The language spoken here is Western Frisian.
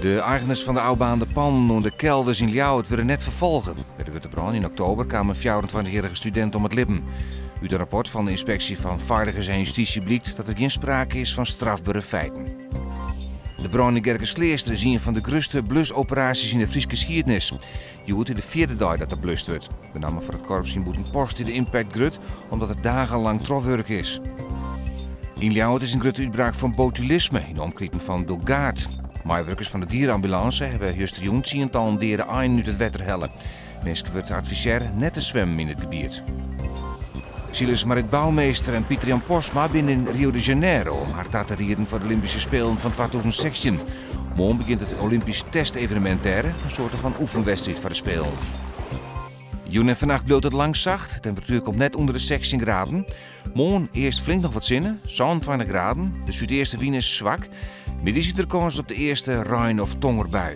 De eigeners fan de ôfbaarnde pannen oan de Kelders yn Ljouwert wurde net ferfolge. By de grutte brân yn oktober kaam in 24-jierrige studint om it libben. Ut in rapport fan de ynspeksje fan Feiligens en Justysje blykt dat der gjin sprake is fan strafbere feiten. De brân yn Gerkeskleaster is ien fan de grutste blusoperaasjes yn de Fryske skiednis. Hjoed is de fjirde dei dat der blust wurdt. Benammen foar it korps yn Bûtenpost is de impact grut, omdat der dagenlang trochwurke is. Yn Ljouwert is in grutte útbraak fan botulisme yn de omkriten fan Bilgaard. Meiwurkers fan de diereambulânse hawwe justerjûn tsientallen deade einen út it wetter helle. Minsken wurdt advisearre net te swimmen yn it gebiet. Silers Marit Bouwmeester en Pieter-Jan Postma binne yn Rio de Janeiro om har ta te rieden foar de Olympyske Spelen fan 2016. Moarn begjint it Olympysk testevenemint dêr, in soarte fan oefenwedstriid foar de Spelen. Jûn en fannacht bliuwt it lang sacht, de temperatuer komt net ûnder de 16 graden. Moarn earst flink noch wat sinne, 27 graden. De súdeastewyn is swak. Middeis is der kâns op de earste rein of tongerbui.